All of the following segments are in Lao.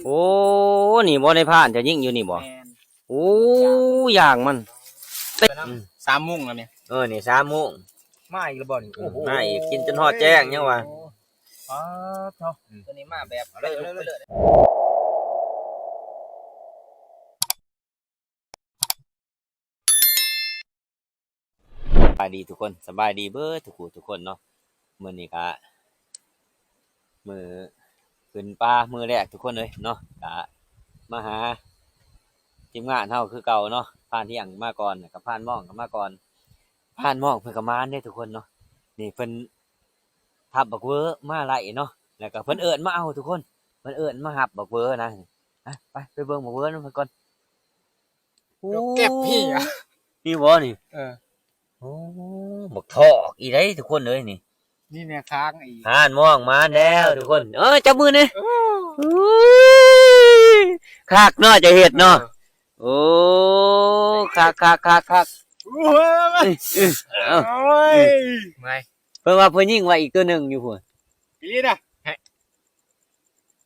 ໂອ້ ນີ້ບໍ່ ນາຍພານ ເຈົ້າຍິງຢູ່ນີ້ບໍ່? ແມ່ນ. ໂອ້ ຢ່າງມັນ ສາມໂມງແລ້ວນີ້. ເອີ ນີ້ສາມໂມງ ມາອີກແລ້ວບໍ່ນີ້? ໂອ້ໂຫ ມາອີກ ກິນຈົນຮອດແຈ້ງຍັງວ່າ. ປາດເນາະ ຕົວນີ້ມາແບບເລີຍ. ສະບາຍດີທຸກຄົນ ສະບາຍດີເບິດທຸກຜູ້ທຸກຄົນເນາະ. ມື້ນີ້ກະມື້ຂຶ້ນປ່າມື້ແລກທຸກຄົນເອີຍເນາະ. ກະມາຫາທີມງານເຮົາຄືເກົ່າເນາະ ພານທ່ຽງມາກ່ອນ ແລ້ວກະພານມອງກໍມາກ່ອນ. ພານມອງເພິ່ນກໍມາເດ້ທຸກຄົນເນາະ. ນີ້ເພິ່ນ ຮັບບັກເວີມາໄລ່ເນາະ ແລ້ວກໍເພິ່ນເອີ້ນມາເອົາທຸກຄົນ ເພິ່ນເອີ້ນມາຮັບບັກເວີນະ. ໄປ ໄປເບິ່ງບັກເວີນຳເພິ່ນກ່ອນ. ໂອ້ ດອກແກັບເຫຍ ນີ້ບໍ່ນີ້? ເອີ ໂອ້ ບັກທອກອີ່ໃດທຸກຄົນເອີຍນີ້. ນີ້ແມ່ຄ້າງອີກ ພານມອງມາແລ້ວທຸກຄົນ. ເອີ ຈັບມືແດ່. ໂອ້ ໂອ້ຍ ຄັກເນາະ ຈະເຮັດເນາະ. ເອີ ໂອ້ ຄັກໆໆໆ. ໂອ້ຍ ເອີ ເອີ ເອີ ເມື່ອຍ. ເພິ່ນວ່າເພິ່ນຍິງໄວ້ອີກຕົວໜຶ່ງຢູ່ພຸ້ນ. ອີ່ຫຼີນະ?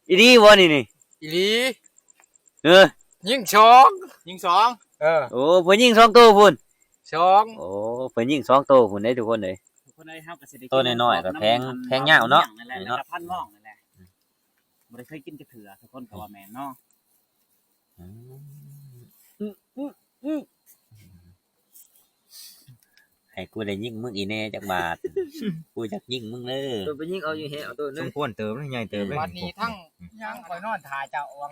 ອີ່ຫຼີບໍ່ນີ້ນີ້? ອີ່ຫຼີ. ເອີ ຍິງສອງ ຍິງສອງ. ເອີ ໂອ້ ເພິ່ນຍິງສອງໂຕພຸ້ນ. ສອງ. ໂອ້ ເພິ່ນຍິງສອງໂຕພຸ້ນເດ້ທຸກຄົນເອີຍ. ໂຕນ້ອຍໆກໍແທງ ແທງຍາວເນາະ ແລ້ວກໍພານມອງນັ້ນແຫຼະ. ບໍ່ໄດ້ເຄີຍກິນຈັກເທື່ອ ທຸກຄົນກໍວ່າແມ່ນເນາະ. ອືມ ອືມ ອືມ ອືມ ໃຫ້ກູໄດ້ຍິງມຶງອີ່ແນ່ຈັກບາດ ກູຢາກຍິງມຶງເດີ. ໂຕໄປຍິງເອົາຢູ່ແຮວໂຕໜຶ່ງ ສົມຄວນເຕີບ ໃຫຍ່ເຕີບ. ບັດນີ້ທັງ ຍັງຂ້ອຍນອນຖ້າເຈົ້າອອງ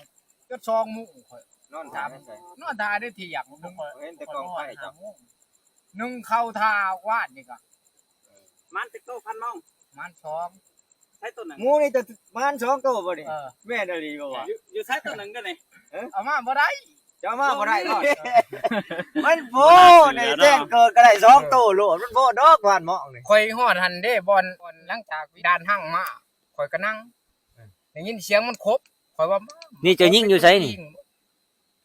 ຈົນສອງໂມງ ຂ້ອຍນອນຖ້າ ນອນຖ້າໄດ້ທ່ຽງ ເຫັນແຕ່ກອງໄຟເຈົ້າ ໜຶ່ງເຂົ້າຖ້າວານນີ້ກະ. ມານຈັກໂຕ ພານມອງ? ມານສອງ. ໃຊ້ໂຕນັ້ນ ໝູນີ້ແຕ່ມານສອງໂຕບໍ່ນີ້? ເອີ ແມ່ນອີ່ຫຼີບໍ່ວະ? ຢູ່ ຢູ່ໃຊ້ໂຕໜຶ່ງເດ້ນີ້? ເອີ ເອົາມາບໍ່ໄດ້ ເຈົ້າເອົາມາບໍ່ໄດ້ເນາະ. ມັນໂພດ ແຈ້ງເກີດກໍໄດ້ສອງໂຕໂລດ ມັນໂພດດອກ ພານມອງນີ້. ຂ້ອຍຮອດຫັ້ນເດ້ ບ່ອນ ບ່ອນຫຼັງຈາກວິດານຮັ່ງມາ ຂ້ອຍກໍນັ່ງ ເອີ ໄດ້ຍິນສຽງມັນຄົບ ຂ້ອຍວ່າ ນີ້ເຈົ້າຍິງຢູ່ໃສນີ້?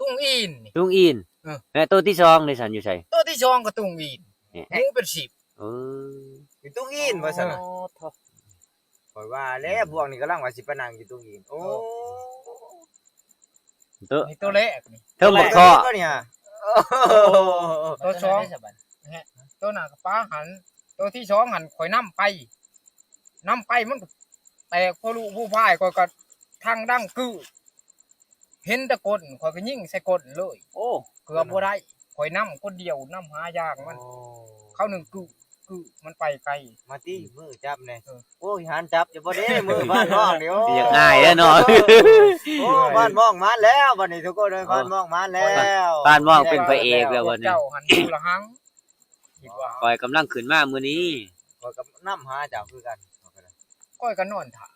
ຕຸງອີນ ຕຸງອີນ. ເອີ ແລ້ວໂຕທີສອງເດຊັ້ນຢູ່ໃສ? ໂຕທີສອງກໍຕຸງອີນ ແມ່ນ ໝູເປັນສິບ. ເອີ ຢູ່ຕຸງອີນວ່າຊັ້ນນະ. ໂອ້ ຂ້ອຍວ່າແລ້ວ ພວກນີ້ກຳລັງວ່າຊິໄປນັ່ງຢູ່ຕຸງອີນ. ໂອ້ ໂຕ ນີ້ໂຕແລກນີ້ ເທິງບັກທໍ່ ໂຕສອງ ໂຕໜ້າກະປາຫັ້ນ ໂຕທີສອງຫັ້ນຂ້ອຍນຳໄປ ນຳໄປມັນກໍແຕກໂພລຸໂພພາຍ ຂ້ອຍກໍທັງດັງກຶ ເຫັນແຕ່ກົ້ນ ຂ້ອຍກໍຍິງໃສ່ກົ້ນເລີຍ. ໂອ້ ເກືອບບໍ່ໄດ້ ຂ້ອຍນຳຄົນດຽວ ນຳຫາຢ່າງມັນ. ໂອ້ ເຂົາໜຶ່ງກຶ ກຶ ມັນໄປໄກ. ມາຕິ ມືຈັບແດ່. ເອີ ໂອ້ຍ ຫັນຈັບຢູ່ບໍ່ເດ້ ມືພານມອງນີ້. ໂອ້ ຢາກອາຍແລ້ວເນາະ. ໂອ້ ພານມອງມາແລ້ວບັດນີ້ທຸກຄົນເອີຍ ພານມອງມາແລ້ວ. ພານມອງເປັນພະເອກແລ້ວບັດນີ້. ເຈົ້າຫັ້ນຢູ່ລະຫັງ ຄິດວ່າ ຂ້ອຍກຳລັງຂຶ້ນມາມື້ນີ້ ຂ້ອຍກໍນຳຫາເຈົ້າຄືກັນ. ຂ້ອຍກໍນອນຖ້າ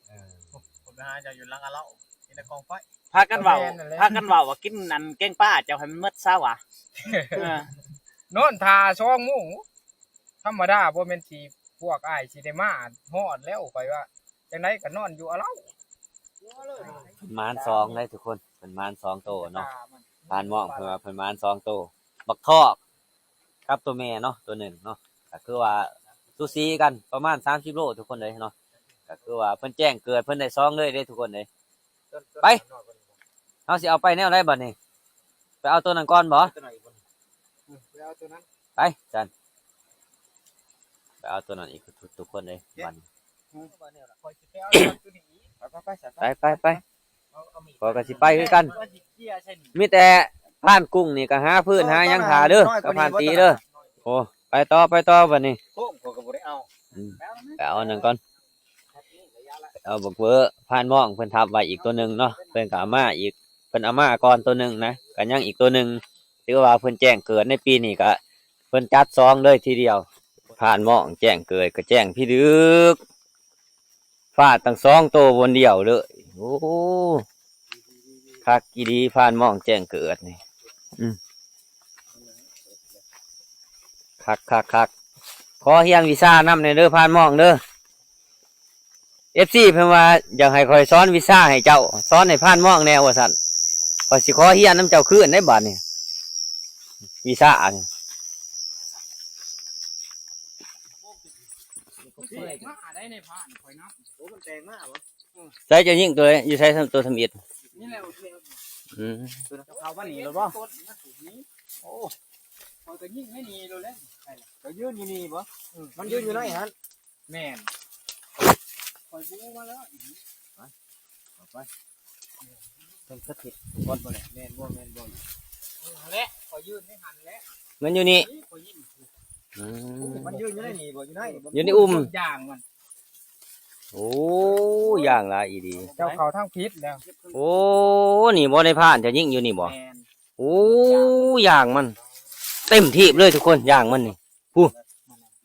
ເອີ ຂ້ອຍໄປຫາເຈົ້າຢູ່ຫຼັງອາເຫຼົ້າ ມີແຕ່ກອງໄຟ. ພາກັນເວົ້າ ພາກັນເວົ້າວ່າກິນອັນແກງປາເຈົ້າໃຫ້ມັນໝົດຊະຫວາ. ເອີ ນອນຖ້າສອງໂມງ ທຳມະດາບໍ່ແມ່ນຊິພວກອ້າຍຊິໄດ້ມາຮອດແລ້ວ ຂ້ອຍວ່າ ຈັ່ງໃດກໍນອນຢູ່ອາເຫຼົ້າ. ເພິ່ນມານສອງເດ້ທຸກຄົນ ເພິ່ນມານສອງໂຕເນາະ. ພານມອງເພິ່ນວ່າເພິ່ນມານສອງໂຕ ບັກທອກ ກັບໂຕແມ່ເນາະ ໂຕໜຶ່ງເນາະ ກໍຄືວ່າສູສີກັນປະມານສາມສິບໂລທຸກຄົນເອີຍເນາະ. ກໍຄືວ່າເພິ່ນແຈ້ງເກີດ ເພິ່ນໄດ້ສອງເລີຍເດ້ທຸກຄົນເອີຍ. ໄປ ເຮົາຊິເອົາໄປແນວໃດບັດນີ້? ໄປເອົາໂຕນັ້ນກ່ອນບໍ? ໄປເອົາໂຕນັ້ນ ໄປຊັ້ນ ໄປເອົາໂຕນັ້ນອີກທຸກຄົນເອີຍບັດນີ້. ໄປ ໄປ ໄປ ໄປ ຂ້ອຍກໍຊິໄປຄືກັນ. ມີແຕ່ພານກຸ້ງນີ້ກໍຫາຟືນຫາຫຍັງຖ້າເດີ ກັບພານຕີເດີ. ໂອ້ ໄປຕໍ່ ໄປຕໍ່ບັດນີ້. ໂອ້ ຂ້ອຍກໍບໍ່ໄດ້ເອົາ ອືມ ໄປເອົານັ້ນກ່ອນ ໄປເອົາບັກເວີ. ພານມອງເພິ່ນທັບໄວ້ອີກໂຕໜຶ່ງເນາະ ເພິ່ນກໍເອົາມາອີກ ເພິ່ນເອົາມາກ່ອນໂຕໜຶ່ງນະ ກໍຍັງອີກໂຕໜຶ່ງ. ຖືວ່າເພິ່ນແຈ້ງເກີດໃນປີນີ້ກໍ ເພິ່ນຈັດສອງເລີຍທີດຽວ. ພານມອງແຈ້ງເກີດກໍແຈ້ງພິລຶກ ຟາດຕັ້ງສອງໂຕບ່ອນດຽວເລີຍ. ໂອ້ ຄັກອີ່ຫຼີ ພານມອງແຈ້ງເກີດນີ້. ອືມ ຄັກໆໆ ຂໍຮຽນວິຊານຳແດ່ເດີ ພານມອງເດີ. ເອັຟຊີ ເພິ່ນວ່າຢາກໃຫ້ຂ້ອຍສອນວິຊາໃຫ້ເຈົ້າ ສອນໃຫ້ພານມອງແດ່ວ່າຊັ້ນ. ຂ້ອຍຊິຂໍຮຽນນຳເຈົ້າຄືນໄດ໋ບາດນີ້ ວິຊານີ້. ມັນແຕກມາໄດ໋ໃນພານຂ້ອຍນຳ. ໂອ້ ມັນແຕກມາບໍ? ເອີ ໃສ ເຈົ້າຍິງຕົວໃດ ຢູ່ໃສ ຕົວທຳອິດ? ນີ້ແຫຼະ ໂອເຄ. ອືມ ເຂົາມານີ້ແລ້ວບໍ່? ໂອ້ ຂ້ອຍກໍຍິງໃນນີ້ໂລດແຫຼະ. ເຈົ້າຢືນຢູ່ນີ້ບໍ່? ອືມ ມັນຢືນຢູ່ໃນຫັ້ນ. ແມ່ນ ຂ້ອຍບໍ່ຮູ້ມາແລ້ວ. ໄປ ໄປ ເພິ່ນສະຖິດກ່ອນບໍ່ແຫຼະ? ແມ່ນບໍ່ ແມ່ນບໍ່? ຫັ້ນແຫຼະ ຂ້ອຍຢືນໃນຫັ້ນແຫຼະ. ມັນຢູ່ນີ້ ຂ້ອຍຍິງ. ອືມ ມັນຢືນຢູ່ໃນນີ້ບໍ່? ຢູ່ໃນ ຢູ່ໃນອຸ່ມ ຢ່າງມັນ. ໂອ້ ຢ່າງຫຼາຍອີ່ຫຼີ. ເຈົ້າເຂົ້າທາງຜິດແລ້ວ. ໂອ້ ນີ້ບໍ່ ນາຍພານ ເຈົ້າຍິງຢູ່ນີ້ບໍ່? ແມ່ນ. ໂອ້ ຢ່າງມັນເຕັມທີ່ເລີຍທຸກຄົນ ຢ່າງມັນນີ້. ພຸ້ນ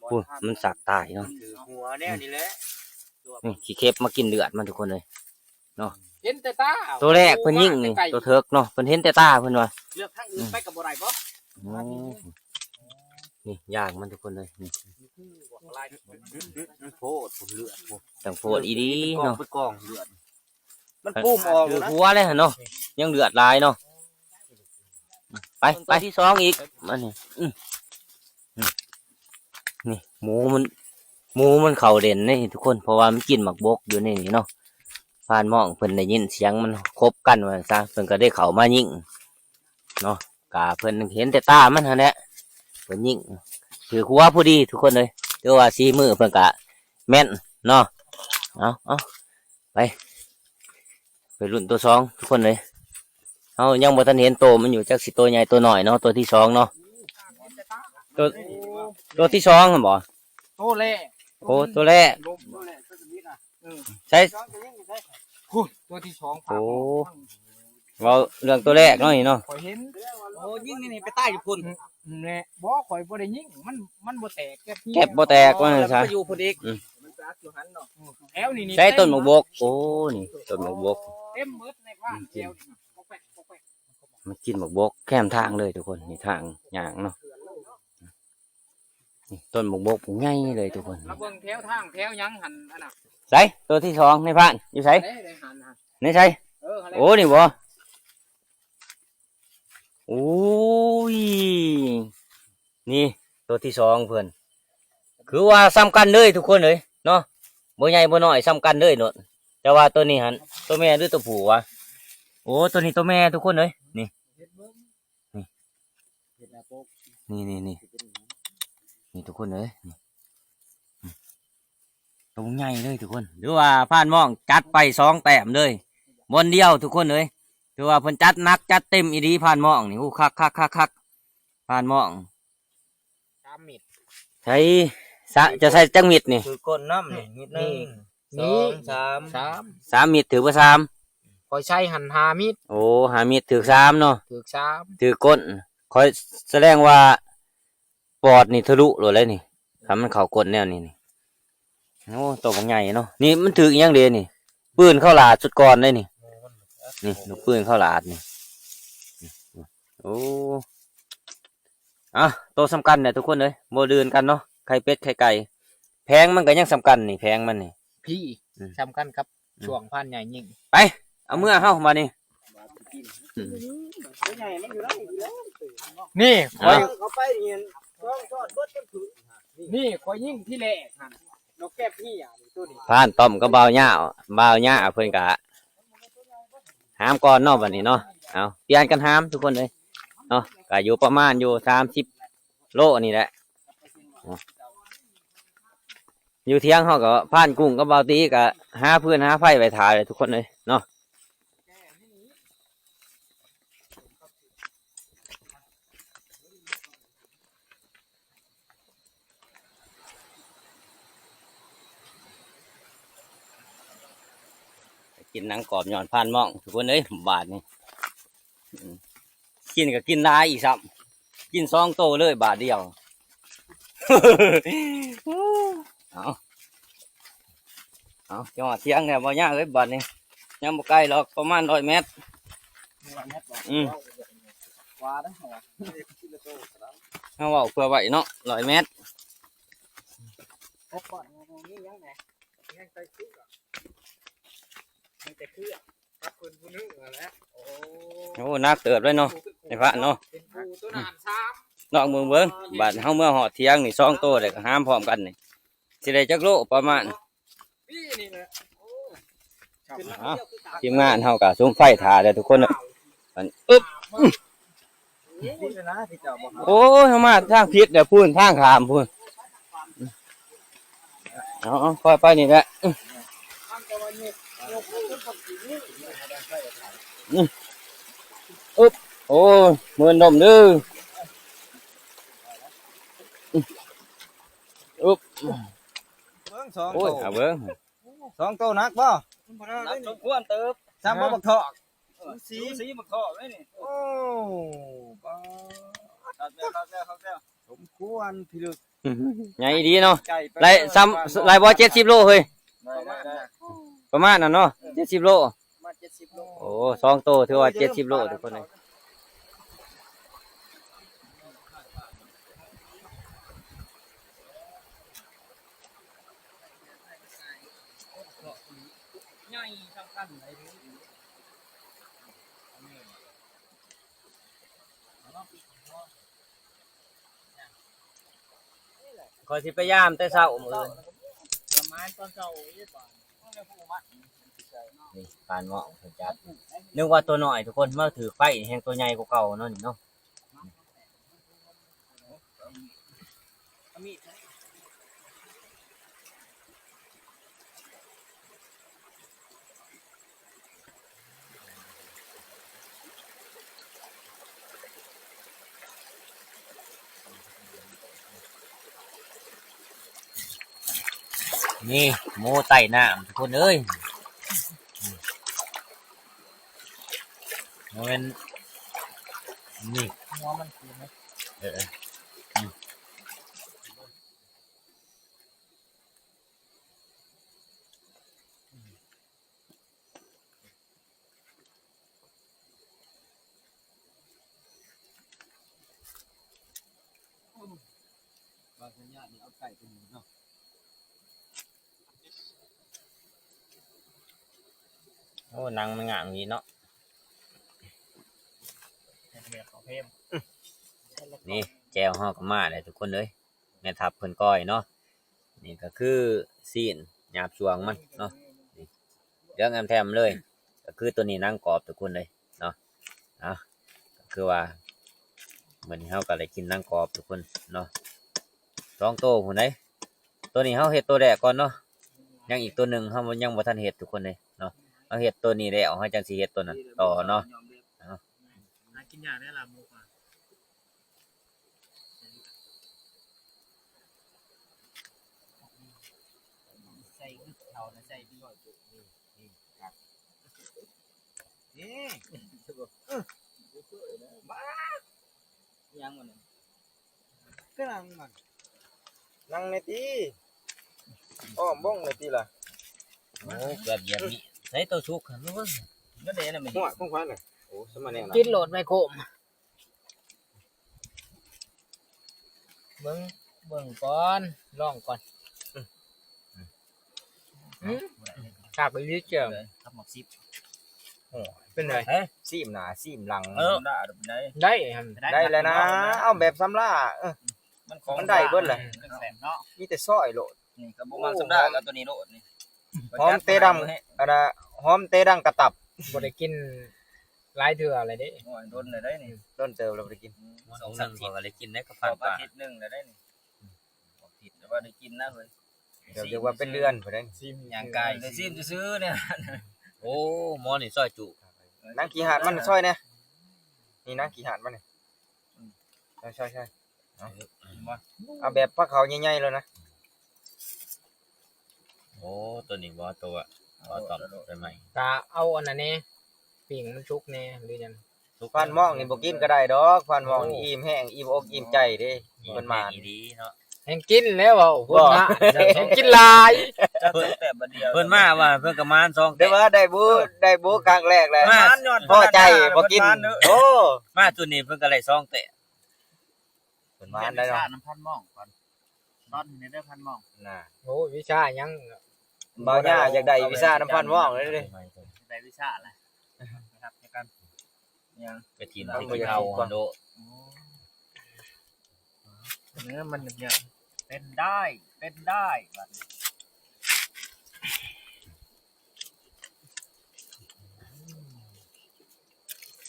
ພຸ້ນ ມັນສັກຕາຍເນາະ. ຖືຫົວແນວນີ້ແຫຼະ. ອືມ ນີ້ ຂີ້ເຂັບມາກິນເລືອດມັນທຸກຄົນເອີຍເນາະ. ເຫັນແຕ່ຕາ ຕົວແລກເພິ່ນຍິງນີ້ ຕົວເຖິກເນາະ ເພິ່ນເຫັນແຕ່ຕາ ເພິ່ນວ່າ. ເລືອກທາງອື່ນໄປກໍບໍ່ໄດ້ບໍ່? ອືມ ນີ້ ຢ່າງມັນທຸກຄົນເອີຍ ນີ້. ໂພດ ເລືອດ ໂພດ ຈັ່ງໂພດອີ່ຫຼີເນາະ. ເປັນກອງເລືອດ ມັນປຸ້ມອອກ ຖື ນະ ຫົວເລີຍຫັ້ນເນາະ. ຍັງເລືອດຫຼາຍເນາະ. ໄປ ໄປ ຕົວທີສອງອີກ ມານີ້. ອືມ ອືມ ນີ້ ໝູມັນ ໝູມັນເຂົ້າເຫຼັ້ນນີ້ທຸກຄົນ ເພາະວ່າມັນກິນໝາກບົກຢູ່ໃນນີ້ເນາະ. ພານໝ້ອງເພິ່ນໄດ້ຍິນສຽງມັນຄົບກັນວ່າຊັ້ນຊະ ເພິ່ນກໍໄດ້ເຂົ້າມາຍິງເນາະ. ກະເພິ່ນເຫັນແຕ່ຕາມັນຫັ້ນແຫຼະ ເພິ່ນຍິງຖືກຫົວພໍດີທຸກຄົນເອີຍ. ຖືວ່າສີມືເພິ່ນກະແມ່ນເນາະ. ເອົາ ເອົາ ໄປ ໄປລຸ້ນຕົວສອງທຸກຄົນເອີຍ. ເຮົາຍັງບໍ່ທັນເຫັນໂຕມັນຢູ່ ຈັກຊິໂຕໃຫຍ່ໂຕນ້ອຍເນາະ. ຕົວທີສອງເນາະ ຕົວ ຕົວທີສອງຫັ້ນບໍ່? ໂຕແລກ. ໂອ້ ໂຕແລກ. ໂຕແລກ ຕົວທຳອິດນະ. ເອີ ໃສ? ພຸ້ນ ຕົວທີສອງ. ໂອ້ ເວົ້າເລື່ອງຕົວແລກເນາະນີ້ເນາະ. ຂ້ອຍເຫັນ ໂອ້ ຍິງໃນນີ້ໄປຕາຍຢູ່ພຸ້ນ. ອືມ ແຫຼະ ບໍ່ ຂ້ອຍບໍ່ໄດ້ຍິງ ມັນ ມັນບໍ່ແຕກ ແກັບບໍ່ແຕກວ່າຊັ້ນຊະ ຢູ່ພຸ້ນອີກ. ອືມ ມັນໄປອັດຢູ່ຫັ້ນເນາະ. ອືມ ແຖວນີ້ນີ້ ໃສຕົ້ນໝາກບົກ? ໂອ້ ນີ້ຕົ້ນໝາກບົກ ເຕັມໝົດໃນພາກແຖວນີ້. ມັນກິນໝາກບົກແຄມທາງເລີຍທຸກຄົນ. ນີ້ທາງຍ່າງເນາະ. ນີ້ຕົ້ນໝາກບົກໃຫຍ່ເລີຍທຸກຄົນ. ລະເບິ່ງແຖວທາງແຖວຫຍັງຫັ້ນ ອັນນ່ະ. ໃສ? ຕົວທີສອງ ນາຍພານ ຢູ່ໃສ? ໃນ ໃນຫັ້ນ ໃນໃສ? ເອີ ຫັ້ນແຫຼະ. ໂອ້ ນີ້ບໍ່? ໂອ້ຍ ນີ້ຕົວທີສອງເພິ່ນ ຄືວ່າສ່ຳກັນເລີຍທຸກຄົນເອີຍເນາະ. ບໍ່ໃຫຍ່ບໍ່ນ້ອຍ ສ່ຳກັນເລີຍໂລດ. ແຕ່ວ່າຕົວນີ້ຫັ້ນ ຕົວແມ່ຫຼືຕົວຜູ້ວະ? ໂອ້ ຕົວນີ້ຕົວແມ່ທຸກຄົນເອີຍ. ນີ້ ນີ້ ນີ້ ນີ້ ນີ້ ນີ້ທຸກຄົນເອີຍ. ນີ້ ໂຕໃຫຍ່ເລີຍທຸກຄົນ. ຖືວ່າພານໝ້ອງຈັດໄປສອງແຕ້ມເລີຍ ບ່ອນດຽວທຸກຄົນເອີຍ. ຖືວ່າເພິ່ນຈັດໜັກຈັດເຕັມອີ່ຫຼີ ພານໝ້ອງນີ້. ໂອ້ ຄັກໆໆໆ ພານໝ້ອງ. ສາມມິດ. ໃສ່ ສະ ຈະໃສ່ຈັກມິດນີ້? ຖືກົ້ນນຳນີ້ ມິດໜຶ່ງ ມີ ສອງ ສາມ ສາມ ສາມມິດ. ຖືກບໍ່ສາມ? ຂ້ອຍໃສ່ຫັ້ນຫ້າມິດ. ໂອ້ ຫ້າມິດ ຖືກສາມເນາະ. ຖືກສາມ ຖືກ້ນ. ຂ້ອຍ ສະແດງວ່າປອດນີ້ທະລຸໂລດແລ້ວນີ້ ຄັນມັນເຂົ້າກົ້ນແນວນີ້ນີ້. ໂອ້ ໂຕບັກໃຫຍ່ເນາະ. ນີ້ມັນຖືກອີ່ຫຍັງເດນີ້? ປືນເຂົາຫຼາດຊຸດກ່ອນເດ້ນີ້. ນີ້ລູກປືນເຂົາຫຼາດນີ້. ໂອ້ ອ່ະ ໂຕສ່ຳກັນແຫຼະທຸກຄົນເອີຍ ບໍ່ເດີນກັນເນາະ. ໄຂ່ເປັດໄຂ່ໄກ່ ແຜງມັນກໍຍັງສ່ຳກັນນີ້ ແຜງມັນນີ້ ພີ້ ອືມ ສ່ຳກັນກັບ ອືມ ຊ່ວງພານໃຫຍ່ຍິງ. ໄປ ເອົາເມືອເຮົາບາດນີ້. ອືມ ນີ້ ອ່ະ ຂ້ອຍ ນີ້ຂ້ອຍຍິງທີແລກຫັ້ນ ນົກແກ້ວເຫຍໂຕນີ້. ພານຕ້ອມກັບບ່າວຫຍ້າ ບ່າວຫຍ້າເພິ່ນກະຫາມກ່ອນເນາະ ບາດນີ້ເນາະ. ເອົາ ປ່ຽນກັນຫາມທຸກຄົນເອີຍເນາະ. ກະຢູ່ປະມານຢູ່ສາມສິບໂລນີ້ແຫຼະ. ຢູ່ຖຽງເຮົາກໍ ພານກຸ້ງກັບບ່າວຕີກໍຫາຟືນຫາໄຟໄວ້ຖ້າເລີຍທຸກຄົນເອີຍເນາະ. ກິນໜັງກອບຍ້ອນພານໝ້ອງທຸກຄົນເອີຍ ບາດນີ້. ອືມ ກິນກໍກິນຫຼາຍອີກຊ້ຳ ກິນສອງໂຕເລີຍບາດດຽວ. ເອົາ ເອົາ ຈະຮອດຖຽງແລ້ວບໍ່ຍາກເອີຍ ບາດນີ້. ຍັງບໍ່ໄກດອກ ປະມານຮ້ອຍແມັດ. ຮ້ອຍແມັດບໍ່? ອືມ ກວ່າເດ້ ເຮົາເວົ້າເພື່ອໄວ້ເນາະ ຮ້ອຍແມັດ. ໂອ້ ໜັກເຕີບເລີຍເນາະ ໄອ້ພະເນາະ. ລອງເບິ່ງເບິ່ງ ບາດເຮົາເມືອຮອດຖຽງນີ້ ສອງໂຕ ແລ້ວກໍຫາມພ້ອມກັນນີ້ ຊິໄດ້ຈັກໂລປະມານ. ປີນີ້ແຫຼະ ໂອ້ ຊ້ ເອົາ ທີມງານເຮົາກໍສຸມໄຟຖ້າແລ້ວທຸກຄົນເອີຍ. ອັນ ອຶບ ໂອ້ຍ ເຮົາມາທາງຜິດແລ້ວພຸ້ນ ທາງຂ້າມພຸ້ນ. ເອົາໆ ຄ່ອຍໄປນີ້ແຫຼະ. ອືມ ອືມ ອຶບ ໂອ້ຍ ເມີນດົມເດີ. ອືມ ອຶບ ເບິ່ງສອງ ໂອ້ຍ ໂຕ ເອົາເບິ່ງ ສອງໂຕໜັກບໍ່? ໜັກສົມຄວນເຕີບ. ຊ້ຳບໍ່ບັກທອກ? ເອີ ສູສີ ສູສີບັກທອກເລີຍນີ້. ໂອ້ ປາດ ຄັກແລ້ວ ຄັກແລ້ວ ຄັກແລ້ວ. ສົມຄວນພິລຶກ ໃຫຍ່ດີເນາະ. ໄດ້ຊ້ຳ ໄດ້ບໍ່ ເຈັດສິບໂລເຮີ້ຍ? ໄດ້ ໄດ້ ໄດ້ ປະມານນັ້ນເນາະ ເຈັດສິບໂລ ປະມານເຈັດສິບໂລ. ໂອ້ ສອງໂຕຖືວ່າເຈັດສິບໂລທຸກຄົນເອີຍ. ໃຫຍ່ສຳຄັນເລີຍ. ຂ້ອຍຊິໄປຢາມແຕ່ເຊົ້າມື້ອື່ນ ປະມານຕອນເຊົ້າ. ນີ້ ປານເໝາະເພິ່ນຈັບ ນຶກວ່າຕົວນ້ອຍທຸກຄົນ ມາຖືກໄຟແຮ່ງຕົວໃຫຍ່ກວ່າເກົ່າເນາະ ນີ້ເນາະ. ນີ້ ໝູໃຕ້ນ້ຳທຸກຄົນເອີຍ. ບໍ່ແມ່ນ ນີ້ ຫົວມັນຄືນະ. ເອີ ເອີ ອືມ. ໂອ້ ໜັງມັນງາມດີເນາະ. ນີ້ແຈ່ວເຮົາກໍມາແລ້ວທຸກຄົນເອີຍ. ແມ່ທັບເພິ່ນກ້ອຍເນາະ. ນີ້ກໍຄືຊີ້ນຫຍາບຊ່ວງມັນເນາະ ນີ້ເຫຼືອງແອມແທມເລີຍ. ກໍຄືໂຕນີ້ໜັງກອບທຸກຄົນເລີຍເນາະ. ເອົາ ກໍຄືວ່າມື້ນີ້ເຮົາກໍໄດ້ກິນໜັງກອບທຸກຄົນເນາະ ສອງໂຕພຸ້ນເດ້. ໂຕນີ້ເຮົາເຮັດໂຕແລກກ່ອນເນາະ ຍັງອີກໂຕໜຶ່ງເຮົາຍັງບໍ່ທັນເຮັດທຸກຄົນເດ້ເນາະ. ເຮົາເຮັດໂຕນີ້ແລ້ວ ເຮົາຈັ່ງຊິເຮັດໂຕນັ້ນຕໍ່ເນາະ. ເອົາ ຫາກິນຍາກເດ້ລາບໝູກອະ. ໃສ່ເຂົ້ານະ ໃສ່ ນີ້ ນີ້ ນີ້ ກັດ ນີ້ ເອີ ບາດ ອີຫຍັງມັນ ຄືນັ່ງມັນ ນັ່ງແດ່ຕິ ອ້ອມບົ້ງແດ່ຕິລະ. ໂອ້ ເກືອບຢຽບນີ້ ໃສ່ໂຕສຸກຫັ້ນ ມັນເດ້ນະ ມັນ ຫົວຂອງໃຜນະ. ໂອ້ ສະມາແນວ ກິນໂລດໄມໂຄມ. ເບິ່ງ ເບິ່ງກ່ອນ ລອງກ່ອນ. ອືມ ອືມ ຄັກອີ່ຫຼີແຈ່ວ ກັບໝາກຊິບ. ໂອ້ຍ ເປັນໃດ? ຊີມໜ້າຊີມຫຼັງ. ເອີ ໄດ້ ໄດ້ ໄດ້ແລ້ວນະ. ເອົາແບບສຳລາ ເອີ ມັນຂອງ ມັນໄດ້ເບິດແຫຼະ ອືມ ເນາະ ມີແຕ່ຊອຍໂລດ. ນີ້ກໍບໍ່ມັກສຳລາ ກໍເອົາໂຕນີ້ໂລດນີ້. ຫອມເຕດັງ ອັນນ່າ ຫອມເຕດັງກະຕັບ. ບໍ່ໄດ້ກິນຫຼາຍເທື່ອແລ້ວເດ້. ໂອ້ຍ ດົນແລ້ວເດ້ນີ້ ດົນເຕີບແລ້ວບໍ່ໄດ້ກິນ. ອືມ ມື້ໜຶ່ງຂ້ອຍກໍໄດ້ກິນໄດ້ກັບພັນປາ ອາທິດໜຶ່ງແລ້ວເດ້ນີ້. ອືມ ອາທິດແລ້ວບໍ່ໄດ້ກິນນະເຮີ້ຍ. ເຈົ້າ ເຈົ້າວ່າເປັນເດືອນພຸ້ນເດ້. ຍ່າງກາຍໄດ້ຊີມຊື່ໆນີ້. ໂອ້ ໝໍນີ້ຊອຍຈຸ ໜັງຂີ້ຫາດມັນຊອຍແດ່. ນີ້ໜັງຂີ້ຫາດມັນນີ້. ອືມ ຊອຍໆ. ເອົາ ເອົາແບບພາເຂົາໃຫຍ່ໆ ໂລດນະ. ໂອ້ ໂຕນີ້ບໍ່ ໂຕ ບໍ່ຕ້ອງໄປໃໝ່ ກະເອົາອັນນັ້ນແດ່ ປີ້ງມັນສຸກແດ່ ຫຼືຫຍັງ. ຟັນມອງນີ້ບໍ່ກິນກໍໄດ້ດອກ ຟັນມອງນີ້ ໂອ້ ອີ່ມແຮງ ອີ່ມອົກອີ່ມໃຈເດ້. ເພິ່ນມາ ອີ່ມແຮງອີ່ຫຼີເນາະ. ແຮງກິນແລ້ວເວົ້າ ບໍ່ ຄົນມາ ແຮງກິນຫຼາຍ. ເພິ່ນມາວ່າເພິ່ນກໍມານສອງແຕ່ ແຕ່ວ່າໄດ້ບູ ໄດ້ບູຄັ້ງແລກແລ້ວ ພໍໃຈບໍ່ກິນ. ໂອ້ ມາຈຸດນີ້ເພິ່ນກໍໄດ້ສອງແຕ່. ເພິ່ນມາໄດ້ເນາະ ນຳພັນມອງກ່ອນ ຕອນນີ້ເດີພັນມອງນະ. ໂອ້ ວິຊາຫຍັງ ບ່າວຍ່າຢາກໄດ້ວິຊານຳພັນມອງເລີຍເດ້. ໄດ້ວິຊາແລ້ວ ຮັບໃຫ້ກັນ ຫຍັງ ໄປຖິ້ມ ໄປກິນເຂົ້າຫັ້ນໂດ. ໂອ້ ເນື້ອມັນເປັນໄດ້ ເປັນໄດ້ບັດນີ້.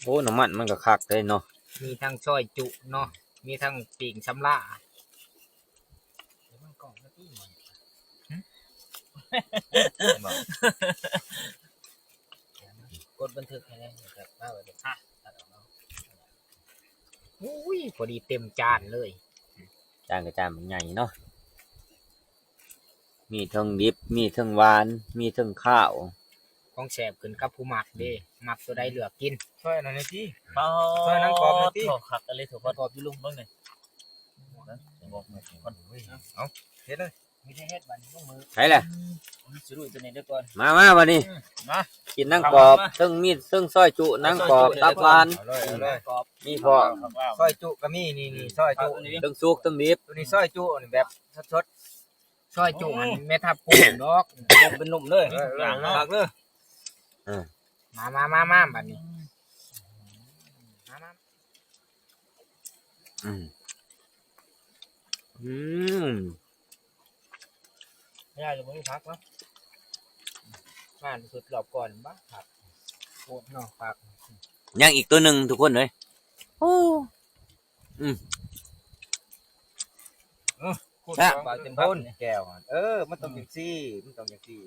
ໂອ້ ນ້ຳມັນມັນກໍຄັກເດ້ເນາະ ມີທັງຊອຍຈຸເນາະ ມີທັງປີ້ງສຳລາ ກົດບັນທຶກໃຫ້ແດ່ ໂອ້ຍ ພໍດີເຕັມຈານເລີຍ ຈານກໍຈານບັກໃຫຍ່ເນາະ ມີເທິງດິບ ມີເທິງຫວານ ມີເທິງຄາວ ຂອງແຊບຂຶ້ນກັບຜູ້ມັກເດ້ ມັກຕົວໃດເລືອກກິນ ຊ່ອຍອັນນັ້ນແດ່ຕິ ເອົາ ຊ່ອຍໜັງກອບແດ່ຕິ ຄັກອີ່ຫຼີທຸກຄົນ ກອບຢູ່ລຸມເບິ່ງນີ້ ເອົາ ເຮັດເລີຍ ມີແຕ່ເຮັດບັດນີ້ລົງມື ໃສ່ລະ ຊິລຸຍຕົວນີ້ເດີກ່ອນ ມາ ມາບັດນີ້ ມາ ກິນໜັງກອບ ເທິງມີເທິງຊອຍຈຸ ໜັງກອບ ຕັບຫວານ ເອົາເລີຍ ເອົາເລີຍ ມີພ້ອມ ຊອຍຈຸກໍມີ ນີ້ໆ ຊອຍຈຸ ເທິງສຸກເທິງດິບ ຕົວນີ້ຊອຍຈຸນີ້ແບບສົດໆ ຊອຍຈຸຫັ້ນແມ່ທັບກຸ້ງດອກ ເປັນໜຸ່ມເລີຍ ເອີ ເອີ ຄັກເລີຍ ເອີ ມາ ມາ ມາ ມາ ບັດນີ້ ມາ ມາ ອືມ ອືມ ຍາຍບໍ່ມີຜັກເນາະ ງານສຸດລອບກ່ອນບັກ ຜັກ ໂຄດເນາະ ຜັກ ຍັງອີກຕົວໜຶ່ງທຸກຄົນເອີຍ ໂອ້ ອືມ ເອີ ຂູດສອງ ປາເຕັມໂພນແກ້ວ ເອີ ມັນຕ້ອງຈັ່ງຊີ້ ມັນຕ້ອງຈັ່ງຊີ້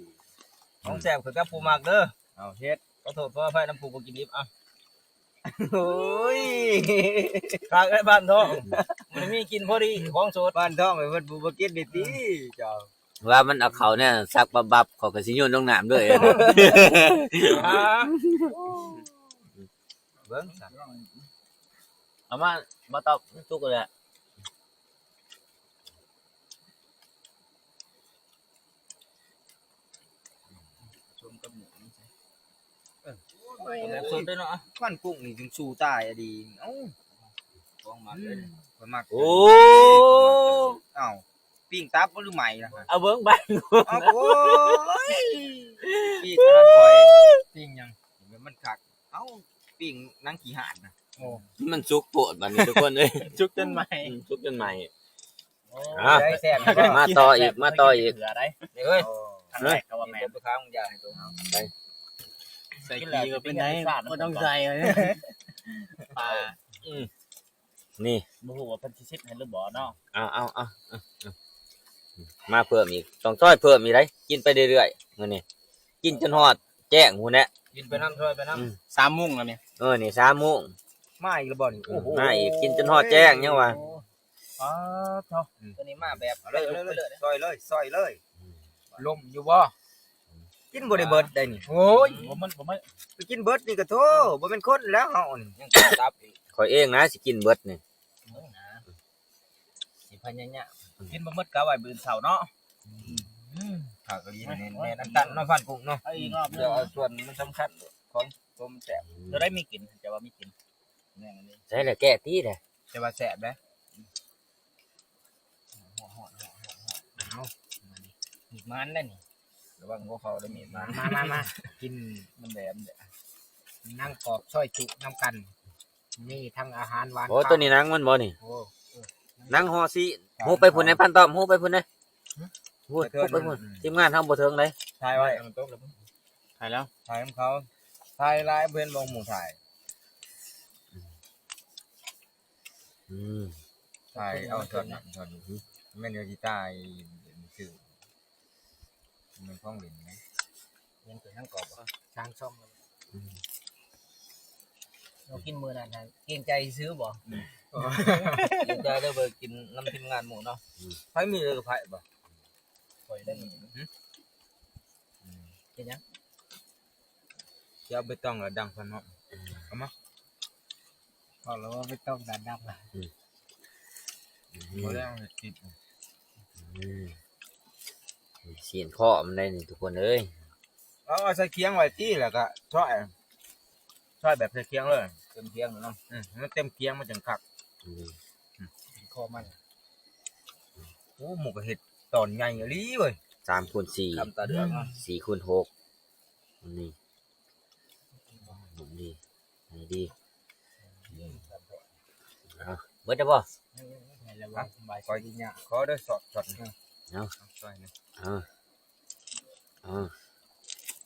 ຂອງແຊບຄືກັບຜູ້ມັກເດີ ເອົາເຮັດ ຂໍໂທດຂໍອະໄພນຳຜູ້ບໍ່ກິນດິບ ອ່ະ ໂອ້ຍ ຄັກເອີຍ ບ້ານທ້ອງ ມັນມີກິນພໍດີ ຂອງສົດ ບ້ານທ້ອງ ເພິ່ນຜູ້ບໍ່ກິນໄດ້ຕິ ເອີ ເຈົ້າ ວ່າມັນເອົາເຂົ້າແນວສັກບັບໆ ເຂົາກໍຊິໂຍນລົງນ້ຳເລີຍ ອ່າ ເບິ່ງຊັ້ນ ເອົາມາ ມາຕອບ ມັນສຸກແລ້ວ ຊົມກັບໝູ ເອີ ແບບສົດເດ້ເນາະ ມັນກຸ້ງນີ້ຈຶ່ງສູ້ຕາຍອະດີ ເອົ້າ ຂອງມັກເດ້ ອືມ ຂ້ອຍມັກ ໂອ້ ເອົ້າ ປີ້ງຕັບບໍ່ ຫຼືໄໝລະ ເອົາເບິ່ງໄປ ເອົາ ໂອ້ຍ ປີ້ງອັນນັ້ນຂ້ອຍ ປີ້ງຫຍັງ ມັນຄັກ ເອົ້າ ປີ້ງໜັງຂີ້ຫາດນະ ໂອ້ ມັນສຸກໂພດບັດນີ້ທຸກຄົນເອີຍ ສຸກຈົນໄໝ້ ອືມ ສຸກຈົນໄໝ້ ໂອ້ ອ່ະ ໄດ້ແຊບ ມາຕໍ່ອີກ ມາຕໍ່ອີກ ເອີຍ ໂອ້ ຄັ້ງແລກກໍວ່າແມ່ນ ໄປ ໃສ່ກີ່ກໍເປັນໄດ້ ບໍ່ຕ້ອງໃສ່ ປາ ອືມ ນີ້ ບໍ່ຮູ້ວ່າເພິ່ນຊິເຊັດໃຫ້ຫຼືບໍ່ເນາະ ເອົາ ເອົາ ເອົາ ມາເພີ່ມອີກ ຕ້ອງຊ່ອຍເພີ່ມອີກໄດ໋ ກິນໄປເລື້ອຍໆ ມື້ນີ້ ກິນຈົນຮອດແຈ້ງພຸ້ນແຫຼະ ກິນໄປນຳ ຊ່ອຍໄປນຳ ອືມ ສາມໂມງແລ້ວນີ້ ເອີ ນີ້ສາມໂມງ ມາອີກແລ້ວບໍ່ນີ້ ໂອ້ໂຫ ມາອີກ ກິນຈົນຮອດແຈ້ງຍັງວ່າ ປາດໂທ້ ອືມ ຕົວນີ້ມາແບບ ເອົາເລີຍ ເອົາເລີຍ ເອົາເລີຍ ຊ່ອຍເລີຍ ຊ່ອຍເລີຍ ລົມຢູ່ບໍ່? ກິນບໍ່ໄດ້ເບິດໄດ໋ນີ້ ໂອ້ຍ ບໍ່ມັນ ບໍ່ມັນ ໄປກິນເບິດນີ້ກະໂທ້ ບໍ່ແມ່ນຄົນແລ້ວເຮົານີ້ ຍັງຕັບອີກ ຂ້ອຍເອງນະຊິກິນເບິດນີ້ ເບິ່ງນະ ຊິພະຍາຍາມ ກິນບໍ່ໝົດກະໄວ້ມື້ອື່ນເຊົ້າເນາະ ອືມ ຄັກອີ່ຫຼີ ແມ່ນ ແມ່ນອັນຕັນເນາະ ຟັນກຸ້ງເນາະ ເອົາອີກຮອບໜຶ່ງ ດຽວເອົາສ່ວນມັນສຳຄັນຂອງຕົວມັນແຊບ ໂຕໃດມີກິ່ນ ຈະວ່າມີກິ່ນ ແມ່ນອັນນີ້ ໃສ່ແລ້ວແກະຕິແຫຼະ ແຕ່ວ່າແຊບເດ້ ເອົາ ມີດໝານແລ້ວນີ້ ລະວັງຫົວເຂົ່າເດີ ມີດໝານ ມາ ມາ ມາ ກິນ ມັນແຫຼມເດ້ ໜັງກອບຊອຍຈຸນຳກັນ ມີທັງອາຫານຫວານ ໂອ້ ຄາວ ໂຕນີ້ໜັງມັນບໍ່ນີ້ ໂອ້ ເອີ ໜັງຫໍ່ຊີ້ນ ຫູບໄປພຸ້ນໃນ ພັນຕ້ອມ ຫູບໄປພຸ້ນໃນ ຫື ຫູບໄປພຸ້ນ ທີມງານເຮົາບໍ່ເຖິງໃດ ຖ່າຍໄວ້ ມັນຕົກແລ້ວ ຖ່າຍແລ້ວ ຖ່າຍນຳເຂົາ ຖ່າຍຫຼາຍບໍ່ເຫັນບໍ່ໝູ່ຖ່າຍ ອືມ ຖ່າຍເອົາສ່ວນນັ້ນສ່ວນນີ້ ແມ່ນວ່າຊິຕາຍຊື່ ມັນຂອງຫຼິ້ນນະ ຍັງເປັນຫຍັງກໍບໍ່ ຊ່າງຊ່ອງ ອືມ ເຮົາກິນມື້ນັ້ນຫັ້ນ ເກງໃຈຊື່ບໍ່ ອືມ ເກງໃຈເດີ ບໍ່ໄດ້ກິນນຳທີມງານໝູ່ເນາະ ອືມ ໃຜມີເລີຍໃຜບໍ່ ຂ້ອຍໄດ້ມີ ຫື ອືມ ເປັນຫຍັງ? ຊິເອົາໃບຕອງລະດັງພັນເນາະ ເອົາມາ ເອົາລະໃບຕອງລະດັງ ອືມ ບໍ່ໄດ້ເອົາເຮັດກິນ ອືມ ຊີ້ນຄໍມັນໄດ້ນີ້ທຸກຄົນເອີຍ ເອົາ ເອົາໃສ່ຄຽງໄວ້ຕິ ແລ້ວກະຊອຍ ຊອຍແບບໃສ່ຄຽງເລີຍ ເຕັມຄຽງເລີຍເນາະ ອືມ ໃຫ້ມັນເຕັມຄຽງມັນຈັ່ງຄັກ ອືມ ອືມ ຊີ້ນຄໍມັນ ໂອ້ ໝູກະເຫັດຕອນໃຫຍ່ອີ່ຫຼີເວີຍ ສາມຄູນສີ່ ຄຳຕາເດືອກເນາະ ສີ່ຄູນຫົກ ນີ້ ນີ້ ນີ້ດີ ເອົາ ເບິດແລ້ວບໍ່? ຂໍເດີ ຊອດ ຊອດ ເອົາ ເອົາ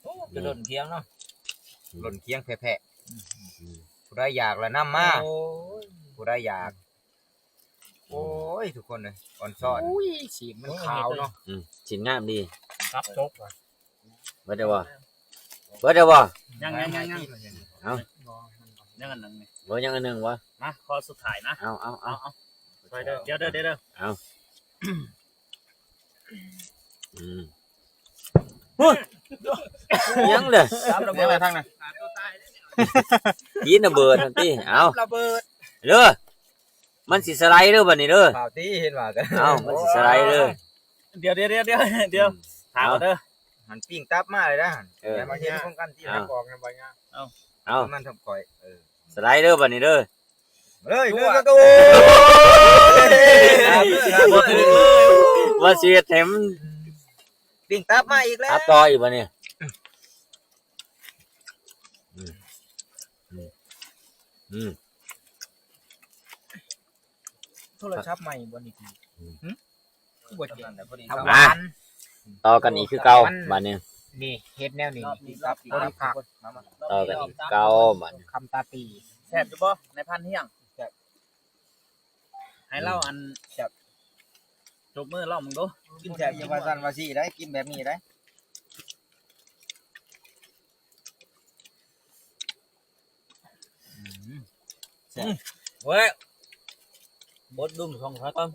ໂອ້ ຈະຫຼົ່ນຄຽງເນາະ ຫຼົ່ນຄຽງແພະໆ ອືມ ອືມ ຜູ້ໃດຢາກລະນຳມາ ໂອ້ຍ ຜູ້ໃດຢາກ ໂອ້ຍ ທຸກຄົນເອີຍ ອ່ອນຊ້ອນ ອຸ້ຍ ສີນມັນຂາວເນາະ ອືມ ຊີ້ນງາມດີ ຕັບຈົກວ່ະ ເບິດແລ້ວບໍ່? ເບິດແລ້ວບໍ່? ຍັງ ຍັງ ຍັງ ຍັງ ເອົາ ຍັງອັນໜຶ່ງນີ້ ບໍ່ ຍັງອັນໜຶ່ງບໍ່? ມາ ຂໍສຸດທ້າຍນະ ເອົາ ເອົາ ເອົາ ເອົາ ເອົາ ຊ່ອຍເດີ ດຽວເດີ ດຽວເດີ ເອົາ ອືມ ຫຍັງເດີ ຕາມລະເບີດທາງນັ້ນ ຕີນລະເບີດຫັ້ນຕິ ເອົາ ລະເບີດເດີ ມັນຊິສະໄລເດີບັດນີ້ເດີ ຂ່າວຕິເຫັນວ່າກັນ ເອົາ ມັນຊິສະໄລເດີ ດຽວ ດຽວ ດຽວ ດຽວ ອືມ ຖາມເດີ ຫັ້ນປີ້ງຕັບມາເລີຍນະ ເອີ ຢ່າມາເຫັນຂອງກັນຕິ ເອົາ ອອກນຳບໍ່ຍາ ເອົາ ເອົາ ມັນທຳຂ້ອຍ ເອີ ສະໄລເດີບັດນີ້ເດີ ເລີຍ ໂອ້ຍ ວ່າຊິເຮັດໃຫ້ມັນ ປີ້ງຕັບມາອີກແລ້ວ ຕັບຕໍ່ອີກບັດນີ້ ອືມ ອືມ ໂທລະສັບໃໝ່ບໍ່ນີ້ຕິ ອືມ ຫຶ? ຄືບໍ່ເຈັບ ມາ ຕໍ່ກັນອີກຄືເກົ່າ ບັດນີ້ ນີ້ເຮັດແນວນີ້ ນີ້ ນີ້ຕັບ ນີ້ຕັບ ພໍດີຄັກ ມາ ມາ ຕໍ່ກັນອີກຄືເກົ່າ ບັດນີ້ ຄຳຕາຕີ ແຊບຢູ່ບໍ່ ນາຍພັນຮຽງ? ແຊບ ໃຫ້ລາວອັນ ແຊບ ຈົບມືລອງເບິ່ງດູ ກິນແຊບ ຢ່າວ່າຊັ້ນວ່າຊີ້ໄດ໋ ກິນແບບນີ້ໄດ໋ ອືມ ແຊບ ເວີຍ ບົດດຸ່ມສອງສາມ ອືມ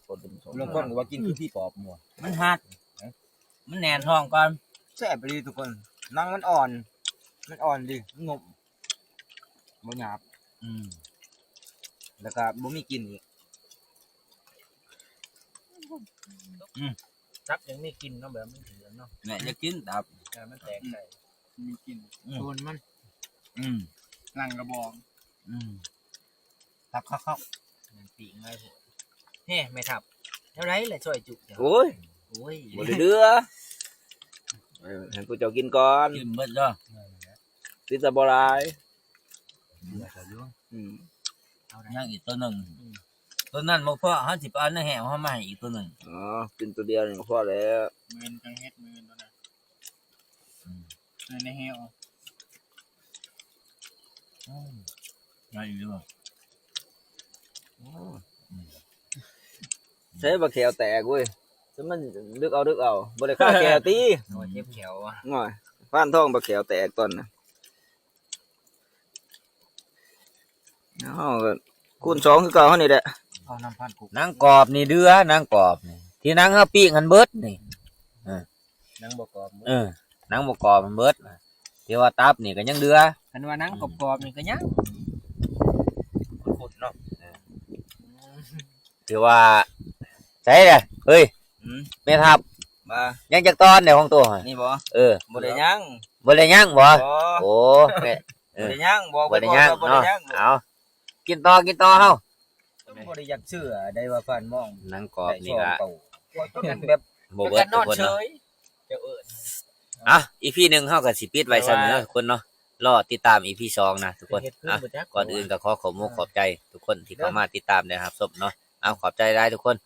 ບົດດຸ່ມສອງ ລາງຄົນກໍວ່າກິນຄືຜີປອບໝໍ ມັນຮັດ ມັນແໜ້ນທ້ອງກ່ອນ ແຊບອີ່ຫຼີທຸກຄົນ ໜັງມັນອ່ອນ ມັນອ່ອນດີ ມັນນຸ້ມ ບໍ່ຫຍາບ ອືມ ແລ້ວກໍບໍ່ມີກິ່ນອີກ ອືມ ຕັບຍັງມີກິ່ນເນາະ ແບບມັນເຫຼືອງເນາະ ແມ່ນ ຢາກກິນຕັບ ເອີ ມັນແຕກໄດ້ ມີກິ່ນ ອືມ ໂຕນມັນ ອືມ ໜັງກະບອງ ອືມ ຕັບເຂົ້າໆ ມັນປີກງ່າຍໂພດ ແຮະ ແມ່ທັບ ແນວໃດລະຊ່ອຍຈຸເຈົ້າ ໂອ້ຍ ໂອ້ຍ ບໍ່ໄດ້ເຫຼືອ ເອີ ໃຫ້ພວກເຈົ້າກິນກ່ອນ ກິນເບິດເດີ ກິນແຕ່ບໍ່ຫຼາຍ ເຫຼືອເຈົ້າຢູ່ ອືມ ຍັງອີກໂຕໜຶ່ງ ອືມ ໂຕນັ້ນບໍ່ພໍ ເຮົາຊິໄປເອົາໃນແຫ້ວເຮົາມາໃຫ້ອີກໂຕໜຶ່ງ ອໍ ກິນໂຕດຽວນີ້ກໍພໍແລ້ວ ມື້ອື່ນຈັ່ງເຮັດ ມື້ອື່ນໂຕນັ້ນ ອືມ ໃນແຫ້ວ ອືມ ໄດ້ຢູ່ບໍ່? ໂອ້ ອືມ ໃສ່ບັກແຂ້ວແຕກເວີຍ ຊັ້ນມັນດຶກເອົາ ດຶກເອົາ ບໍ່ໄດ້ຄາແຂ້ວຕິ ໂອ້ ເຈັບແຂ້ວວ່າ ໂອ້ຍ ຟານທອງບັກແຂ້ວແຕກຕອນນະ ເຮົາກໍຄູນສອງຄືເກົ່າເຮົານີ້ແຫຼະ ເອົານຳພັນຄຸກ ນາງກອບນີ້ເດືອ ນາງກອບນີ້ ທີ່ນາງເຮົາປີ້ງຫັ້ນເບິດນີ້ ເອີ ໜັງບໍ່ກອບເບິດ ເອີ ໜັງບໍ່ກອບມັນເບິດ ທີ່ວ່າຕັບນີ້ກໍຍັງເຫຼືອ ຄັນວ່າໜັງກອບໆນີ້ກໍຍັງ ຂຸດໆເນາະ ເອີ ຖືວ່າ ໃສລະ ເຮີ້ຍ ອືມ ແມ່ທັບ ວ່າ ຍັງຈັກຕອນແດ່ຂອງໂຕຫັ້ນ ນີ້ບໍ ເອີ ບໍ່ໄດ້ຍັງ ບໍ່ໄດ້ຍັງບໍ ບໍ່ ໂອ້ ແມ່ ເອີ ບໍ່ໄດ້ຍັງ ບອກ ບໍ່ໄດ້ຍັງ ບໍ່ໄດ້ຍັງ ເນາະ ເອົາ ກິນຕໍ່ ກິນຕໍ່ເຮົາ ບໍ່ໄດ້ຢາກເຊື່ອໄດ້ວ່າຟານມອງ ໜັງກອບນີ້ກໍ ແບບ ບໍ່ເບິດທຸກຄົນເນາະ ເຈົ້າເອີຍ ອ່ະ ອີພີໜຶ່ງເຮົາກໍຊິປິດໄວ້ຊ່ຳນີ້ເນາະທຸກຄົນເນາະ ລໍຕິດຕາມອີພີສອງນະທຸກຄົນ ອ່ະ ກ່ອນອື່ນກໍຂໍຂອບມຸກຂອບໃຈທຸກຄົນທີ່ເຂົ້າມາຕິດຕາມ ແລະ ຮັບຊົມເນາະ ເອົາ ຂອບໃຈຫຼາຍທຸກຄົນ